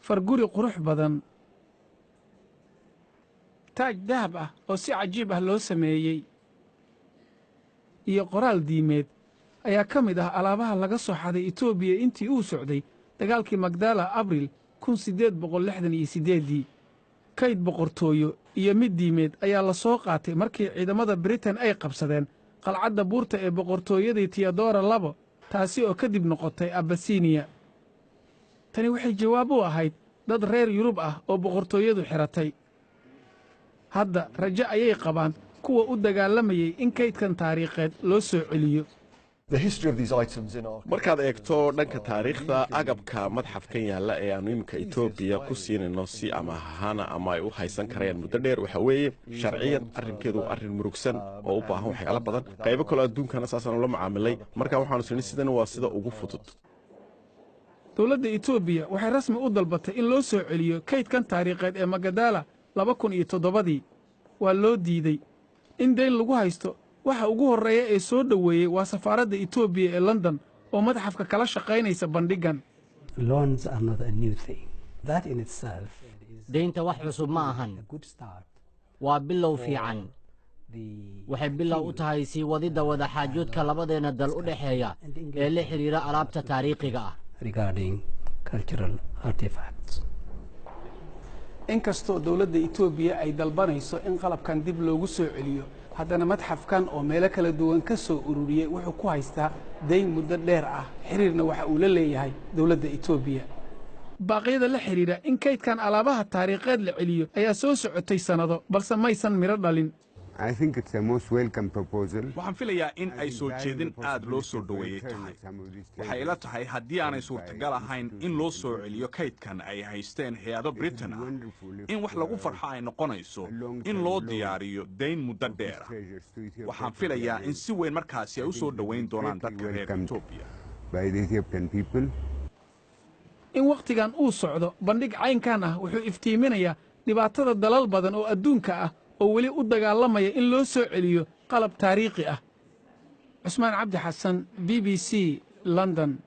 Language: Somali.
Farguri qurux badan, taaj dahab ah oo si cajiib ah loo sameeyey iyo qoraal diimeed ayaa ka mid ah alaabaha laga soo xaday Etoobiya intii uu socday dagaalkii Magdala, Abril 1868-dii. Kayd boqortooyo iyo mid diimeed ayaa la soo qaatay markii ciidamada Britain ay qabsadeen qalcadda buurta ee boqortooyadii Tiyodora 2, taasi oo kadib noqotay Abasiniya. Tani waxay jawaab u ahayd dad reer Yurub ah oo boqortooyadu xidhatay. Hadda rajo ayay qabaan kuwa u dagaalamayey in kaydkan taariikheed loo soo celiyo. Markaad eegto dhanka taariikhda, agabka madxafkan yaalla ee aanu iminka Etoobiya ku siinayno si ama ahaana ama ay u haysan karayaan muddo dheer, waxaa weeye sharciyan arrinkeedu waa arrin murugsan oo u baahan waxyaalo badan. Qaybo kaloo adduunkana saasaanu la macaamilay. Marka waxaanu sini sidan waa sida ugu fudud. Dowladda Etoobiya waxay rasmi u dalbatay in loo soo celiyo kaydkan taariikheed ee Magadala 2007-dii. Waa loo diidey. In dayn lagu haysto waxa ugu horreeya ee soo dhoweeyey waa safaaradda Etoobiya ee London oo madxafka kala shaqaynaysa bandhiggan. Deynta wax cusub ma ahan, waa bilow fiican. Waxay bilow u tahay sii wadidda wadaxaajoodka labadeenna dal u dhexeeya ee la xidhiira alaabta taariikhiga ah. Inkastoo dowladda Etoobiya ay dalbanayso in qalabkan dib loogu soo celiyo, haddana madxafkan oo meelo kala duwan ka soo ururiyey wuxuu ku haystaa dayn muddo dheer ah, xiriirna waxa uu la leeyahay dowladda Etoobiya. Baaqyada la xidhiidha in kaydkan alaabaha taariikheed la celiyo ayaa soo socotay sannado, balse maysan midho dhalin. Waxaan filayaa in ay soo jeedin aad loo soo dhoweeyey tahay. Waxay ila tahay haddii aanay suurtagal ahayn in loo soo celiyo kaydkan ay haysteen hay-ado Britain ah, in wax lagu farxo ay noqonayso in loo diyaariyo dayn muddo dheera. Waxaan filayaa in si weyn markaasi ay u soo dhowayn doonaan dadka reer Etoobiya. In wakhtigan uu socdo bandhig caynkan ah wuxuu iftiiminayaa dhibaatada dalal badan oo adduunka ah oo weli u dagaalamaya in loo soo celiyo qalab taariikhi ah. Cusmaan Cabdi Xasan, BBC, London.